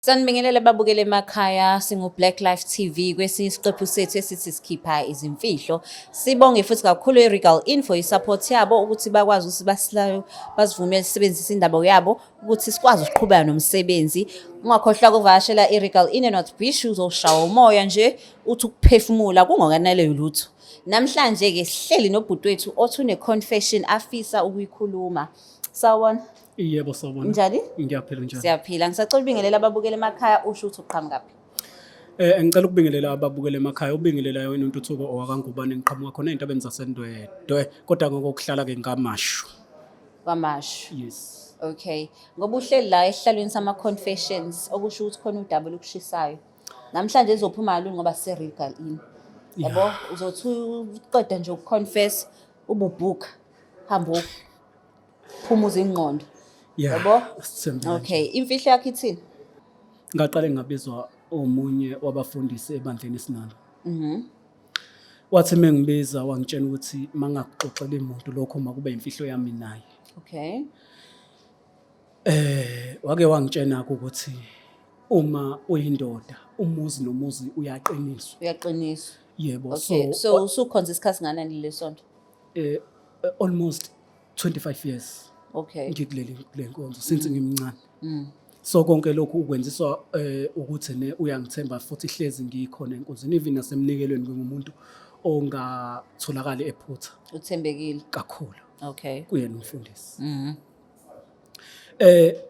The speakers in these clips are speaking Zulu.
Sanibingelele babukele emakhaya, singu-Black Life TV kwesinye isiqephu sethu esithi sikhipha izimfihlo. Sibonge futhi kakhulu i-Regal Inn for i-support yabo ukuthi bakwazi ukuthi basivumele sisebenzise indaba yabo ukuthi sikwazi ukuqhubeka nomsebenzi. Ungakhohlwa ukuvakashela i-Regal Inn eNorth Beach, uzoshawa umoya nje uthi ukuphefumula kungokanele lutho. Namhlanje-ke sihleli nobhuti wethu othi une-confession afisa ukuyikhuluma. Sawubona. Yebo, sawubona. Njani? Ngiyaphila, njani? Siyaphila. Ngisacela ubingelela ababukeli emakhaya, usho ukuthi uqhamukaphi. Ngicela ukubingelela ababukeli emakhaya, ubingelelayo wena uNtuthuko owakaNgubane, ngiqhamuka khona ey'ntabeni zaseNdwedwe, kodwa ngokokuhlala ke ngaMashu. KwaMashu. Yes. Okay. Ngoba uhleli la esihlalweni sama confessions, okusho ukuthi khona udaba olukushisayo. Namhlanje izophuma kalula ngoba sise-Regal Inn. Yabo, uzothi uqeda nje ukuconfess, ububhuka, hamba phumuza ingqondo. Yabo? Sithembe kanje. Okay, imfihlo yakho ithini? Ngaqale ngabizwa omunye wabafundisi ebandleni esinalo. Wathi mengibiza wangitshela ukuthi mangakuxoxeli muntu lokho, makube imfihlo yami naye. Wake wangitshena ukuthi uma uyindoda, umuzi nomuzi uyaqiniswa. Uyaqiniswa. Yebo. Okay. So, So usukhonza isikhathi nganani lesonto? Almost 25 years. Ngikuleli kule nkonzo since ngimncane. So konke lokhu ukwenziswa ukuthi ne uyangithemba futhi hlezi ngikhona enkonzweni, even nasemnikelweni ngingumuntu ongatholakali ephutha. Uthembekile. Kakhulu. Kuyena umfundisi.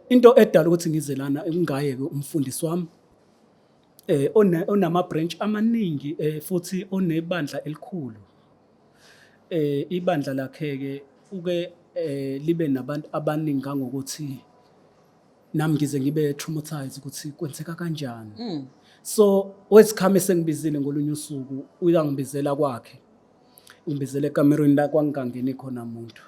Into edala ukuthi ngize lana ngaye ke umfundisi wami onama branch amaningi, futhi onebandla elikhulu. Ibandla lakhe ke uke libe nabantu abaningi kangokuthi nami ngize ngibe traumatized ukuthi kwenzeka kanjani. So wesikhame sengibizile ngolunye usuku, uyangibizela kwakhe. Ungibizele ekamerweni la kwangangeni khona umuntu.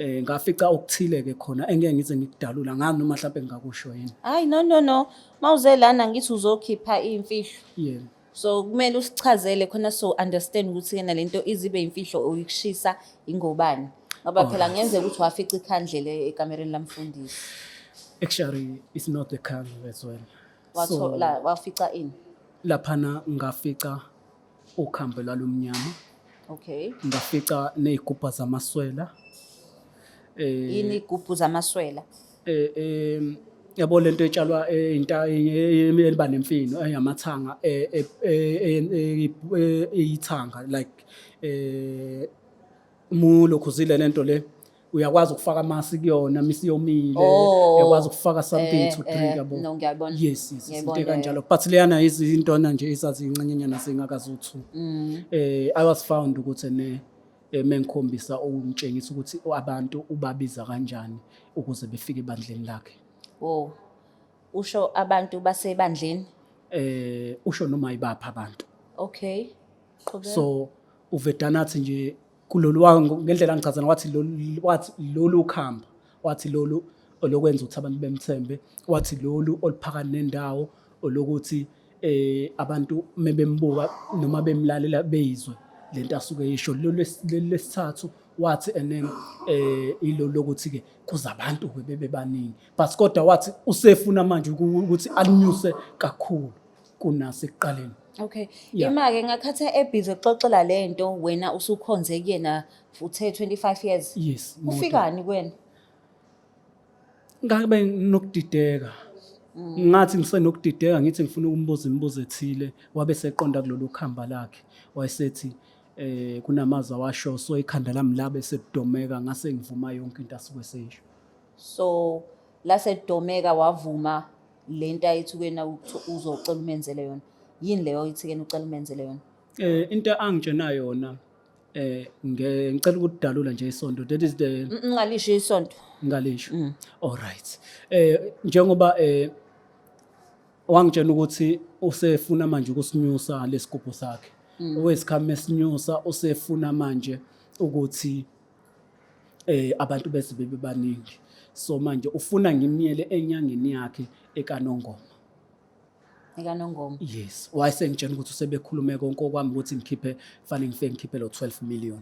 Ngafica okuthile ke khona engeke ngize ngikudalula ngami noma mhlawumbe ngingakusho yini. Hayi, no, no, no. Mawuze lana ngithi uzokhipha imfihlo. Yebo. So kumele usichazele khona so understand ukuthi yena lento izibe imfihlo oyikushisa ingobani. Ngoba phela kungenzeka ukuthi wafica ikhandlela ekamereni lamfundisi. Actually, it's not the candle as well. Wathola, wafica ini? Laphana ngafica ukhambe lwalomnyama. Ngafica nezigubhu zamaswela. Yini igubhu zamaswela? Yabo lento etshalwa into eliba nemfino eyamathanga, eyithanga, like mulo khuzile lento le, uyakwazi ukufaka amasi kuyona misiyomile. Uyakwazi ukufaka something to drink, yabo. No, ngiyabona. Yes, Ngiyayibona into leyo. kanjalo, but leyana izintwana nje ezaziyincanyanyana zingakazuthu. I was found ukuthi ne mengikhombisa ukungitshengisa ukuthi abantu ubabiza kanjani ukuze befike ebandleni lakhe. Wo. Usho abantu basebandleni? Usho noma ibapha abantu. Okay. Qhubeka. So uvedana athi nje kulolu ngendlela ngichazana, wathi lolu, wathi lolu khamba, wathi lolu olokwenza ukuthi abantu bemthembe, wathi lolu oluphakathi nendawo olokuthi abantu mebembuka noma bemlalela beyizwe lento asuke eyisho. Lolu lesithathu wathi ene ilo lokuthi ke kuza abantu ke bebe baningi, but kodwa wathi usefuna manje ukuthi alinyuse kakhulu kunasekuqaleni. Okay. Yeah. Ima-ke ngakhatha ebhizi exoxela lento, wena usukhonze kuyena uthe 25 years. Yes, more. Ufikani kuwena? Ngabe nokudideka. Ngathi ngisenokudideka ngithi ngifuna ukumbuza imibuzo ethile, wabe seqonda kulolu khamba lakhe. Wayesethi kunamazwi awasho, so ikhanda lami labe sekudomeka, ngase ngivuma yonke into asuke seyisho. So lasedomeka wavuma lento ayithi kuyena ukuthi uzocela umenzele yona. Yini leyo ithi kena ucela umenzele yona? Into angitshena yona, ngicela ukudalula nje isonto, that is the Ungalisho isonto. Ngalisho. All right. Njengoba wangitshena ukuthi usefuna manje ukusinyusa lesigubhu sakhe. Owesikhathi mesinyusa usefuna manje ukuthi abantu bese bebe baningi. So manje ufuna ngimiyele enyangeni yakhe ekaNongoma. EkaNongoma. Yes, wayesengitshela ukuthi usebekhulume konke okwami ukuthi ngikhiphe, fanele ngifike ngikhiphe lo 12 million.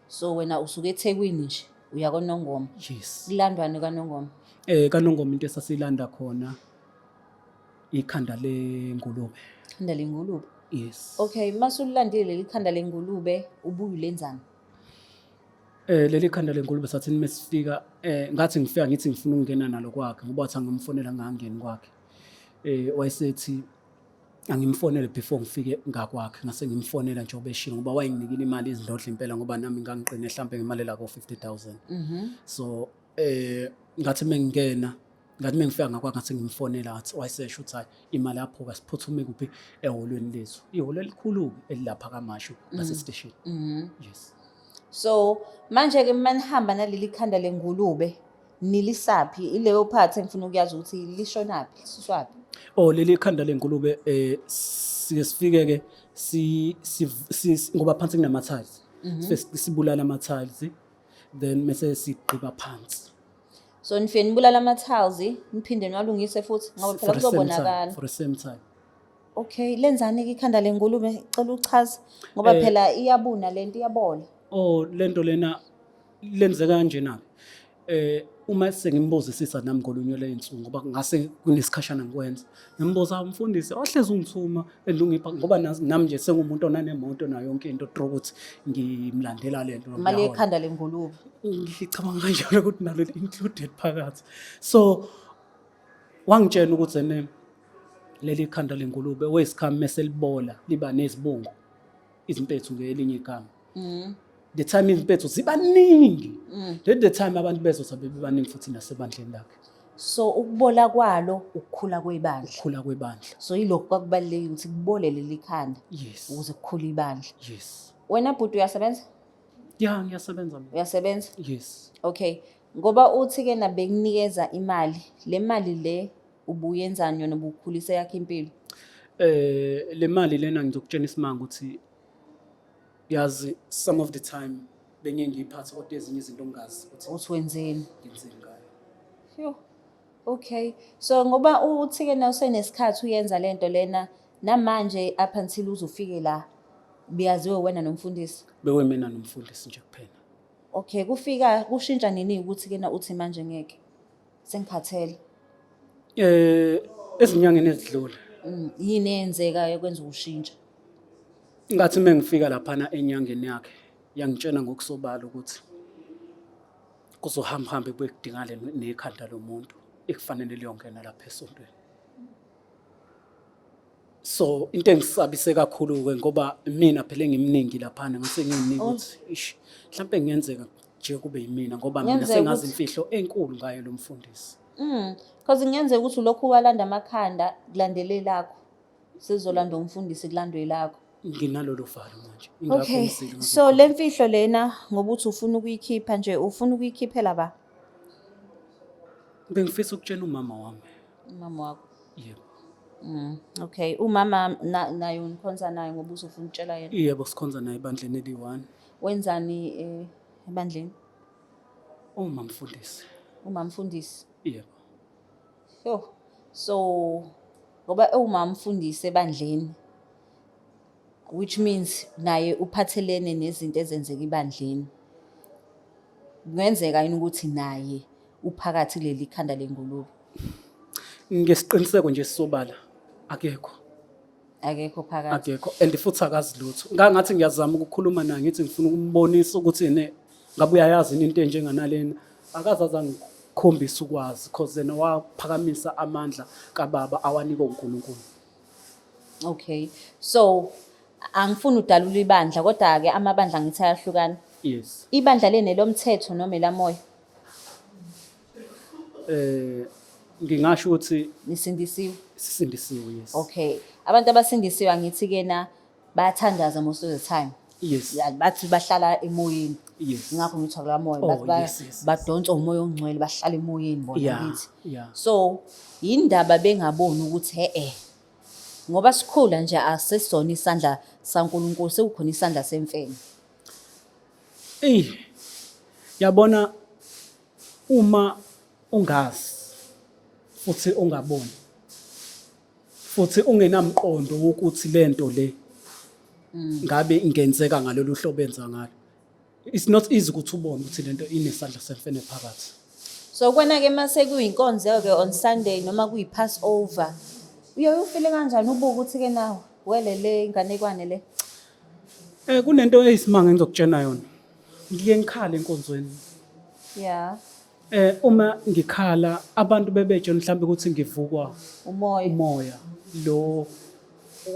So wena usuke eThekwini nje uya kwaNongoma. Yes. Kulandwani kaNongoma? KaNongoma into esasilanda khona. Ikhanda lengulube. Ikhanda lengulube. Yes. Okay, masulilandile leli khanda lengulube ubuye ulenzani? Leli khanda lengulube sathi mesifika ngathi ngifika ngithi ngifuna ukungena nalo kwakhe ngoba wathi angimfonela ngangeni kwakhe. Wayesethi angimfonele before ngifike ngakwakhe, ngase ngimfonela njengoba eshilo ngoba wayenginikile imali izindodla impela ngoba nami ngangiqine mhlambe ngemali la ko 50,000. So ngathi mengingena, ngathi mengifika ngakwakhe ngathi ngimfonela, ngathi wayesesho ukuthi hayi imali yaphuka, siphuthume kuphi? Ehholweni lethu, ihholo elikhulu elilapha kaMashu ngase-station. Yes. So manje ke manihamba naleli khanda lengulube nilisaphi? Ileyo part engifuna ukuyazi ukuthi lishonaphi, lisuswaphi? Oh, leli khanda lengulube sike sifike ke si, si, si ngoba phansi kunama tiles. Sifike sibulala ama tiles then mase sigqiba phansi. So nifike nibulala ama tiles niphinde niwalungise futhi ngoba phela For the same time, kuzobonakala. for the same time. Okay, lenzani ke ikhanda lengulube? Cela uchaze ngoba phela iyabuna lento, iyabola. Oh, lento lena lenzeka kanjena. Uma sengimbozisisa nami ngolunye ley'nsuku ngoba ngase kunesikhashana ngikwenza. Ngimbuza umfundisi ohlezi ungithuma and ungipha ngoba nami nje sengumuntu onanemoto nayo yonke into through ukuthi ngimlandela lento. Imali yekhanda lengulube. Ngicabanga kanjalo ukuthi nalo included phakathi. So wangitshela ukuthi ene leli khanda lengulube wesikhami meselibola liba nezibungu, izimpethu ngelinye igama. The time izimpethu ziba ningi. Then the time abantu bezothi bebaningi futhi nasebandleni lakhe. So ukubola kwalo ukukhula kwebandla. Ukukhula kwebandla. So yilokhu kwakubalulekile ukuthi kubole leli khanda. Yes. Ukuze kukhule ibandla. Yes. Wena bhuti uyasebenza? Yeah, ngiyasebenza mina. Uyasebenza? Yes. Okay. Ngoba uthi ke na bekunikeza imali, le mali le ubuyenzani yona, ubukhulisa yakhe impilo? Le mali lena ngizokutshela isimanga ukuthi yazi some of the time bengiye ngiyiphathe kodwa ezinye izinto ngingazi ukuthi uthi wenzeni, ngenzeni ngayo. Yo. Okay. So ngoba uthi ke na usenesikhathi uyenza lento lena namanje up until uzufike la biyaziwe wena nomfundisi. Bekuyimina nomfundisi nje kuphela. Okay, kufika kushintsha nini ukuthi kena uthi manje ngeke sengikhathele? Ezinyangeni ezidlule. Yini eyenzekayo kwenza ushintsha? Ngathi mengifika laphana enyangeni yakhe yangitshena ngokusobala ukuthi kuzohamba hambe kuye kudingale nekhanda lomuntu ekufanele liyongena lapha esontweni. So into engisabise kakhulu ke ngoba mina phela engimningi laphana ngase ngiyinika ukuthi ish mhlambe ngiyenzeka nje kube yimina ngoba mina Kungenzeka sengazi ukuthi- imfihlo enkulu ngayo lo mfundisi. Because kungenzeka ukuthi lokhu walanda amakhanda kulandele lakho. Sizolanda umfundisi kulandwe lakho. Nginalolo valo manje. Ingakho Okay. ngizile So le mfihlo lena ngoba uthi ufuna ukuyikhipha nje, ufuna ukuyikhiphela ba? Bengifisa ukutshela umama wami. Umama wakho. Yebo. Okay, umama naye unikhonza naye ngoba uzofuna ukutshela yena. Yebo, sikhonza naye ebandleni eli-1. Wenzani ebandleni? Uma mfundisi. Uma mfundisi. Yebo. Yo. So ngoba ewuma mfundisi ebandleni, which means naye uphathelene nezinto ezenzeka ebandleni. Kungenzeka yini ukuthi naye uphakathi kuleli khanda lengulube? Ngesiqiniseko nje sisobala akekho. Akekho phakathi. Akekho and futhi akazi lutho. Ngangathi ngiyazama ukukhuluma naye ngithi ngifuna ukumbonisa ukuthi ne ngabe uyayazi into enjenganalena. Akaze azangikhombisa ukwazi because yena waphakamisa amandla kababa awanikwa uNkulunkulu. Okay. So angifuni udalula ibandla kodwa ke amabandla ngithi ayahlukana. Yes. Ibandla lene lomthetho noma elamoya? Ngingasho ukuthi nisindisiwe. Sisindisiwe, yes. Okay. Abantu abasindisiwe angithi ke na bayathandaza most of the time. Yes. Yeah, bathi bahlala emoyeni. Yes. Ngakho ngithi akulamoya, Oh, bathi yes. badonsa umoya ongcwele bahlala emoyeni bona ngithi. So yindaba bengaboni ukuthi ngoba sikhula nje asesona isandla saNkulunkulu, sekukhona isandla semfene. Ey, yabona uma ungazi futhi ungaboni futhi ungenamqondo wokuthi lento le ngabe ingenzeka ngalolu hlobo enza ngalo, it's not easy ukuthi ubone ukuthi lento inesandla semfene phakathi. So kwena ke mase kuyinkonzo ke on Sunday noma kuyi Passover, Uyaye ufile kanjani ubuke ukuthi-ke nawe wele le inganekwane le? Kunento eyisimanga engizokutshena yona. Ngiye ngikhale enkonzweni. Yeah. Uma ngikhala abantu bebetshela mhlawumbe ukuthi ngivukwa Umoya. umoya lo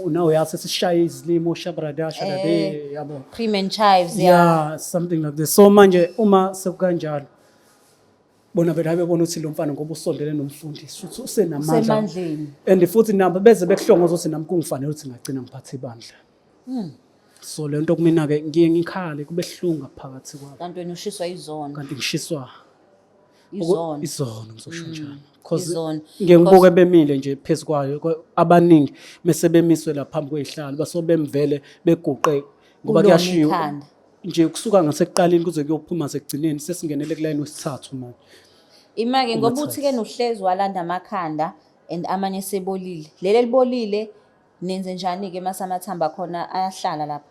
nawe yazi sesishaye izilimo shabrada shalade yabo. Cream and chives, yeah. Yeah, something like this. So manje uma sekukanjalo bona vele bebona ukuthi lo mfana ngoba usondele nomfundisi futhi usenamandla. Usemandleni. And futhi nabo beze bekuhlongoza ukuthi nami kungifanele ukuthi ngagcina ngiphathe ibandla. So le nto kumina-ke ngiye ngikhale kube hlunga phakathi kwami. Kanti wena ushiswa izono. Kanti ngishiswa Izono. Izono ngizosho njalo. Cause Izono. ngiye ngibuke bemile nje phezu kwayo abaningi mese bemiswe la phambi kwezihlalo basuke bemvele beguqe ngoba Kulona kuyashiwo ikhanda. nje kusuka ngasekuqaleni kuze kuyophuma sekugcineni sesingenele kulayini wesithathu manje. Ima-ke ngoba Uma uthi-ke nohlezi walanda amakhanda and amanye esebolile. Leli elibolile nenze njani-ke mase amathambo akhona ayahlala lapha?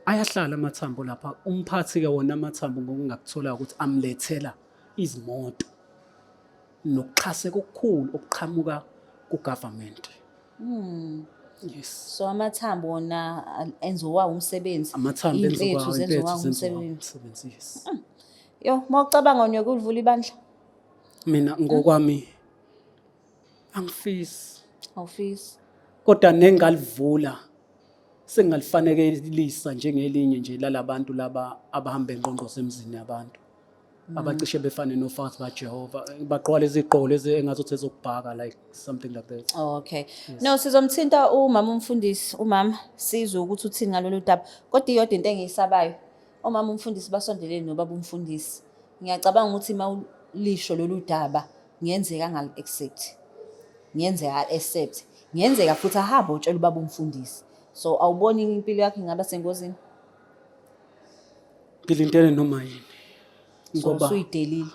Ayahlala amathambo lapha. Umphathi-ke wona amathambo ngokungakuthola ukuthi amlethela izimoto nokuxhaseka okukhulu okuqhamuka ku-government. Yes. So amathambo wona enziwa umsebenzi. Amathambo Iy'mpethu enziwa zenziwa impethu zenziwa umsebenzi. umsebenzi. Yes. Yo, uma ucabanga unyokuvula ibandla? Mina ngokwami angifisi. Awufisi. Kodwa nengalivula sengingalifanekelisa njengelinye nje lalabantu laba abahamba engqongqoze emzini yabantu. Abacishe befane nofakazi baJehova bagqoka lezi gqoko lezi engazuthi ezokubhaka like something like that. Okay. No, sizomthinta umama umfundisi, umama sizwe ukuthi uthini ngalolu daba. Kodwa iyodwa into engiyisabayo, omama umfundisi basondelene nobaba umfundisi. Ngiyacabanga ukuthi uma ulisho lolu daba ngiyenzeka angali-accept. Ngiyenzeka a-accept. Ngiyenzeka futhi ahambe otshela ubaba umfundisi. So awuboni impilo yakhe ingaba sengozini? Ngilindele noma yini. So Ngoba usuyidelile.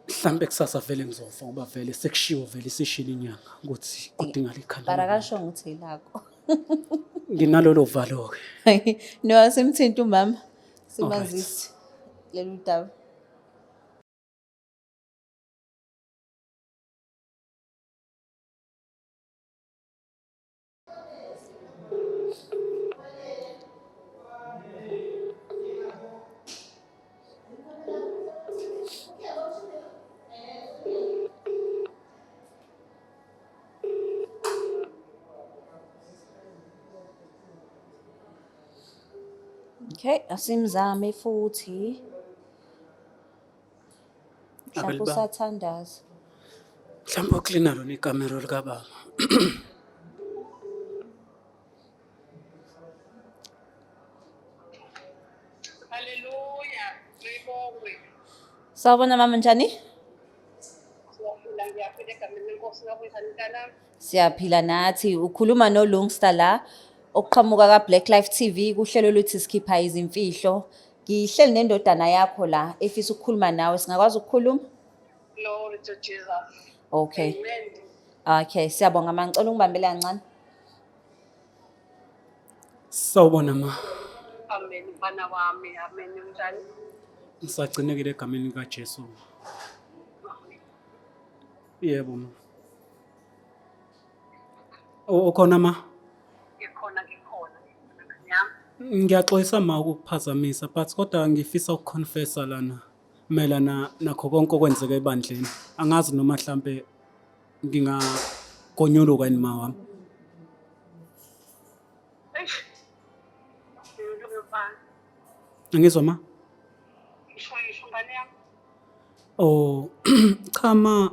mhlambe kusasa vele ngizofa ngoba vele sekushiwo vele isishilo inyanga ukuthi kudingala ikhanda. Barakasho ukuthi ilakho. Nginalolo valo ke. No, asimthinta umama. Simazise lolu daba. Okay, asimzame futhi. Mhlawumbe Akalibambi. usathandaza. Mhlawumbe uklina lona ikamero likababa. Haleluya, ngibongwe. Sawubona mama njani? Siyaphila, ngiyaphila egameni lenkosi ngakunjani mntanami? Siyaphila nathi. Ukhuluma noLungsta la okuqhamuka ka Black Life TV kuhlelo luthi sikhipha izimfihlo. Ngihleli nendodana yakho la efisa ukukhuluma nawe. Singakwazi ukukhuluma? Glory to Jesus. Okay. Amen. Okay, siyabonga mama. Ngicela ungibambele kancane. Sawubona ma. Amen mfana wami, amen unjani? Ngisagcinekile egameni likaJesu. Yebo ma. Ukhona ma? Ngikhona ngikhona. Yami. Ngiyaxolisa ma ukukuphazamisa but kodwa ngifisa ukuconfessa lana mayelana nakho konke okwenzeka ebandleni. Angazi noma mhlambe ngingagonyuluka yini ma wami. Eish. Ngilunge mfana. Angizwa ma? Isho isho ngane yami. Oh cha ma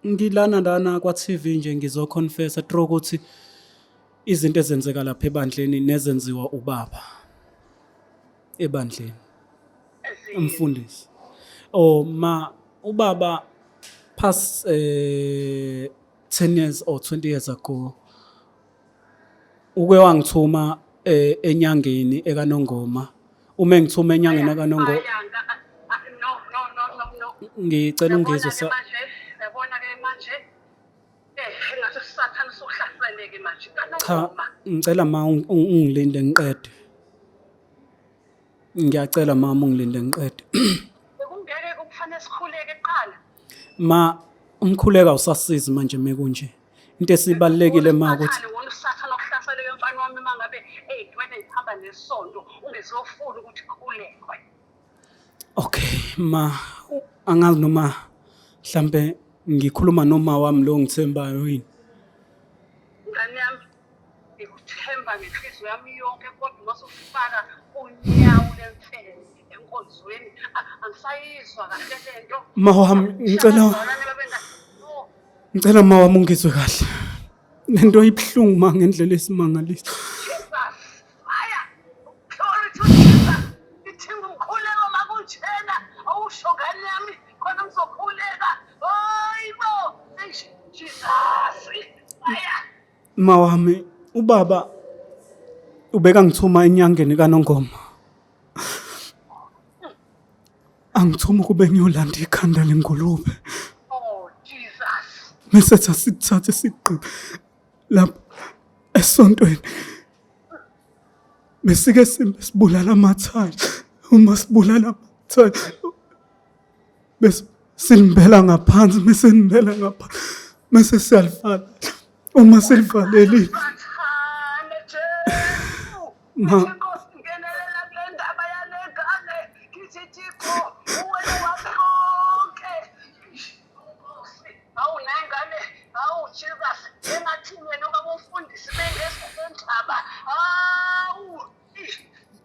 ngilana lana kwa TV nje ngizoconfessa through ukuthi izinto ezenzeka lapha ebandleni nezenziwa ubaba ebandleni umfundisi. Oh ma ubaba past 10 years or 20 years ago uke wangithuma enyangeni ekaNongoma. Uma engithuma enyangeni ekaNongoma Ayanga, no no no no no. ngicela ungizwe sa manje, yabona ke manje. Ngathi sathana sohlaseleke manje. Cha, KaNongoma. ngicela ma ungilinde ngiqede. Ngiyacela mama ungilinde ngiqede. Bekungeke kufanele sikhuleke kuqala. Ma umkhuleko awusasizi manje mekunje. Into esibalulekile ma ukuthi Usathane wona usathane okuhlaseleke mfana wami uma ngabe ey'ntweni ey'hamba nesonto ungezofuna ukuthi khulekwe. Okay ma, angazi noma mhlambe ngikhuluma noma wami lo ngithembayo yini. Ngane yami ngikuthemba ngenhliziyo yami yonke kodwa uma usufaka unyawo lemfene enkonzweni angisayizwa kahle lento. Ma wami ngicela Abazalwane babenga- Oh, ngicela ma wami ungizwe kahle. Lento ibuhlungu ma ngendlela esimangaliso. Jesus, fire! Glory to Jesus. Ngithinga umkhuleko makunjena. Awusho ngane yami khona ngizokhuleka. Hayibo. Eish, Jesus. Fire! Ma wami ubaba ubeka ngithuma enyangeni kaNongoma. Angithuma ukube ngiyolanda ikhanda lengulube. Oh Jesus. Mese ethi asithathe sigqibe lapha esontweni. Besike simbe sibulala amathaya. Uma sibulala amathaya bese silimbela ngaphansi mese nimbela ngaphansi mese siyalivala. Uma silivalelile Sathane Jesu. Ma. Inkosi ngenelela kule ndaba yale ngane. Ngithi Thixo uwena wakonke. Nkosi, hawu nengane, hawu Jesus, engathi wena ubaba umfundisi bengezwa le ndaba. Hawu.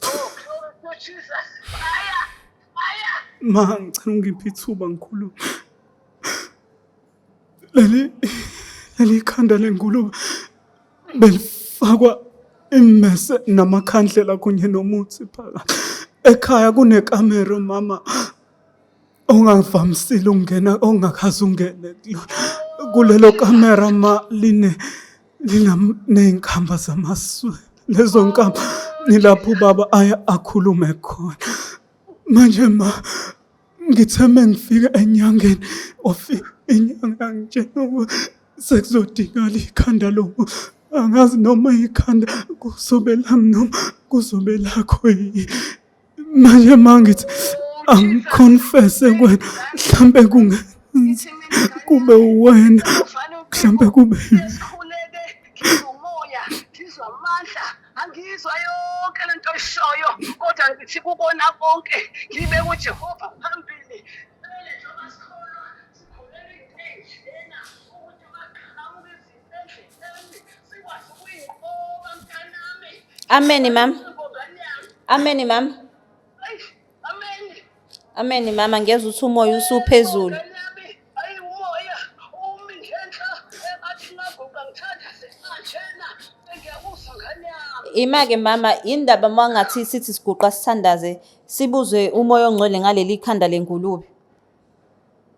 Oh, glory to Jesus. Fire! Fire! Ma ngicela ungiphe ithuba ngikhulume. Leli leli khanda lengulube belifakwa immese namakhandlela kunye nomuthi phakathi. Ekhaya kunekamero mama ongavamisile ukungena ongakaze ungene kulona. Kulelo kamera ma line ney'nkamba zamaswele. Lezo nkamba nilapho ubaba aya akhulume khona. Manje ma ngithe mengifika enyangeni wafika inyanga yangitshela ukuthi sekuzodingakala ikhanda lomuntu. Angazi noma ikhanda kuzobe lami noma kuzobe lakho yini. Manje ma ngithi angikhonfese kuwena mhlampe kungenza kube uwena mhlampe kube yimi. Sikhuleke, ngizwa umoya, ngizwa amandla, angizwa yonke lento oyishoyo kodwa ngithi kukona konke ngibe kuJehova phambili. Vele njengoba sikholwa, sikholelwa into enjena ukuthi maqhamuka izinto endleleni sikwazi ukuyinqoba mntanami. Amen mama. Ngane yami. Amen mama. Eish, amen. Amen mama, ngiyezwa ukuthi umoya usuphezulu. Ngane yami, ayi umoya umi ngenhla engathi ngaguqa ngithandaze kanjena ngiyakuzwa ngane yami. Ima-ke mama, indaba uma ngathi sithi siguqa sithandaze, sibuzwe umoya ongcwele ngaleli khanda lengulube.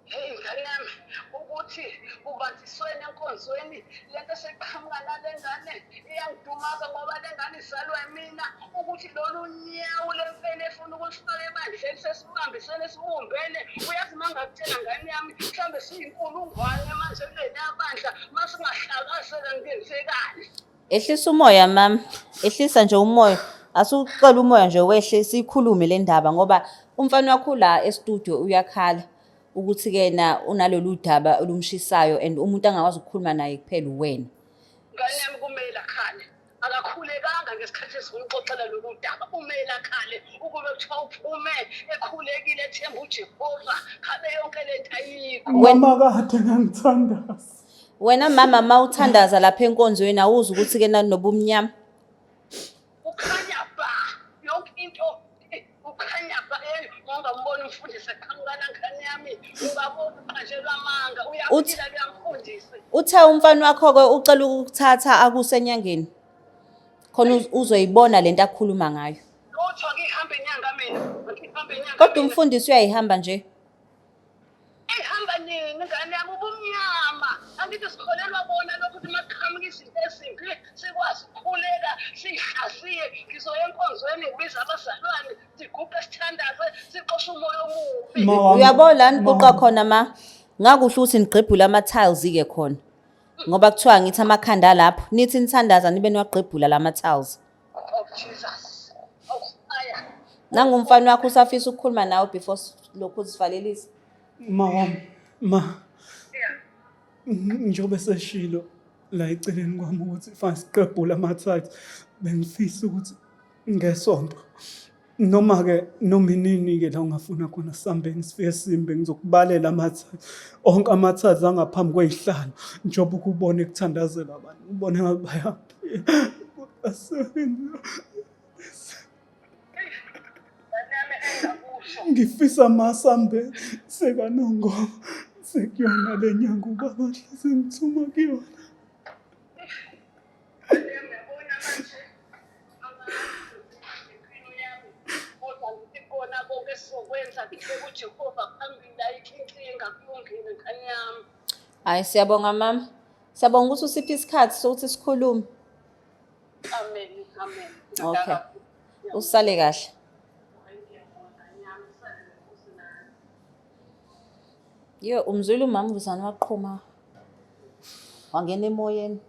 Hey ngane yami, ukuthi kubanjiswene enkonzweni lento eseqhamuka nale ngane iyangidumaza ngoba le ngane izalwa yimina ukuthi lolu nyawo lemfene efuna ukulifaka ebandleni sesibambisene sibumbene uyazi uma ngakutshela ngane yami mhlawumbe siyinkulungwane manje kuleliya bandla uma singahlakazeka kungenzekani. Ehlisa umoya mama, ehlisa nje umoya. Asucela umoya nje wehle siyikhulume le ndaba ngoba umfana wakho la e-studio uyakhala ukuthi ke na unalolu daba olumshisayo and umuntu angakwazi ukukhuluma naye kuphela uwena. Ngane yami kumele akhale. Akakhulekanga ngesikhathi esikumxoxela lolu daba, kumele akhale ukube kuthiwa uphume ekhulekile ethemba uJehova, khabe yonke lento ayikho. Mama kade ngangithandaza. Wena mama mawuthandaza lapha enkonzweni awuzwa ukuthi ke nanobumnyama. Kukhanya ba yonke into kukhanya ba ungambona umfundisi eqhamuka la ngane yami ungabona uqanjelwa amanga uyaphila kuyamfundisi. Uthe umfana wakho ke ucela ukukuthatha akuse enyangeni. Khona uzoyibona lento akhuluma ngayo. Lutho ngihambe inyanga mina, ngihambe inyanga. Kodwa umfundisi uyayihamba nje. Ehamba nini ngane yami ubumnyama angithi sikholelwa kona lokhu ukuthi makuqhamuka izinto ezimbi sikwazi ukukhuleka siyihlaziye ngizoya enkonzweni ngibiza abazalwane siguqe sithandaze sixoshe umoya omubi. Ma wami, Uyabona la ma niguqa wami. khona ma ngakuhle ukuthi nigqebhule ama-tiles ke khona ngoba kuthiwa ngithi amakhanda alapho nithi nithandaza nibe niwagqebhula la ma-tiles. Oh Jesus. Oh fire. Nangumfana wakho usafisa ukukhuluma nawe before lokhu uzivalelisa. Ma wami, ma. Njengoba seshilo la eceleni kwami ukuthi fanele siqebhule ama-tiles. Bengifisa ukuthi ngesonto noma-ke noma inini-ke la ungafuna khona sihambeni sifike simbe ngizokubalela ama-tiles onke ama-tiles angaphambi kwey'hlalo njengoba ukubone kuthandazela abantu ubone ngathi bayaphila. Asebenza. Ngifisa masambe sekanongoma sekuyona le nyanga ubaba hleze ngithuma kuyona. Hayi siyabonga mama. Siyabonga ukuthi usiphe isikhathi sokuthi sikhulume. Amen, amen. Okay. Usale kahle. Yo, umzwile umama uzana waqhuma. Wangena emoyeni.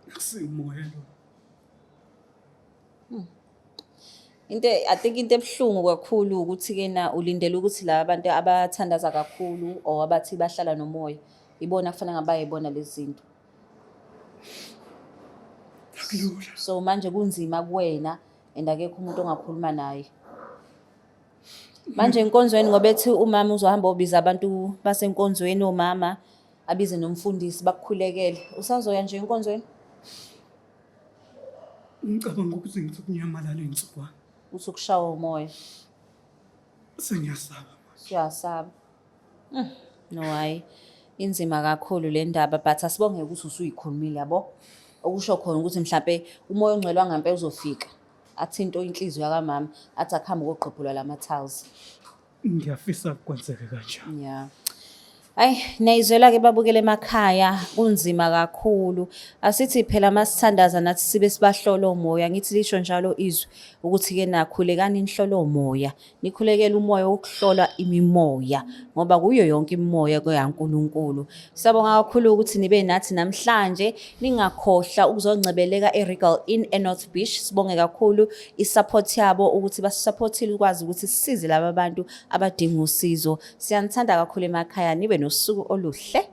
Akusiwumoya lo. Into I think into ebuhlungu kakhulu ukuthi ke na ulindele ukuthi laba bantu abathandaza kakhulu or abathi bahlala nomoya ibona kufanele ngabe bayibona lezi zinto. Akulula. So manje kunzima kuwena and akekho umuntu ongakhuluma naye. Manje enkonzweni ngoba ethi umama uzohamba obiza abantu basenkonzweni omama abize nomfundisi bakukhulekele. Usazoya nje enkonzweni? Ngicabanga ukuthi ngithi ukunyamalala iy'nsukwana. Uthi ukushawa umoya. Sengiyasaba manje. Siyasaba. No hayi. Inzima kakhulu le ndaba but asibonge ukuthi usuyikhulumile yabo. Okusho khona ukuthi mhlampe umoya ongcwele wangampela uzofika. Athinte inhliziyo yakamama athi akuhambe kogqibhulwa lama tiles. Ngiyafisa kwenzeke kanjalo. Yeah. Ayi, niyayizwela-ke babukele emakhaya, kunzima kakhulu. Asithi phela masithandaza nathi sibe sibahlola omoya, ngithi lisho njalo izwi ukuthi-ke nakhulekani nihlole omoya. Nikhulekele umoya wokuhlola imimoya ngoba kuyo yonke imimoya kuyaNkulunkulu. Siyabonga kakhulu ukuthi nibe nathi namhlanje, ningakhohlwa ukuzongcebeleka eRegal Inn eNorth Beach. Sibonge kakhulu i-support yabo ukuthi basupportile ukwazi ukuthi sisize laba bantu abadinga usizo. Siyanithanda kakhulu emakhaya, nibe nosuku oluhle.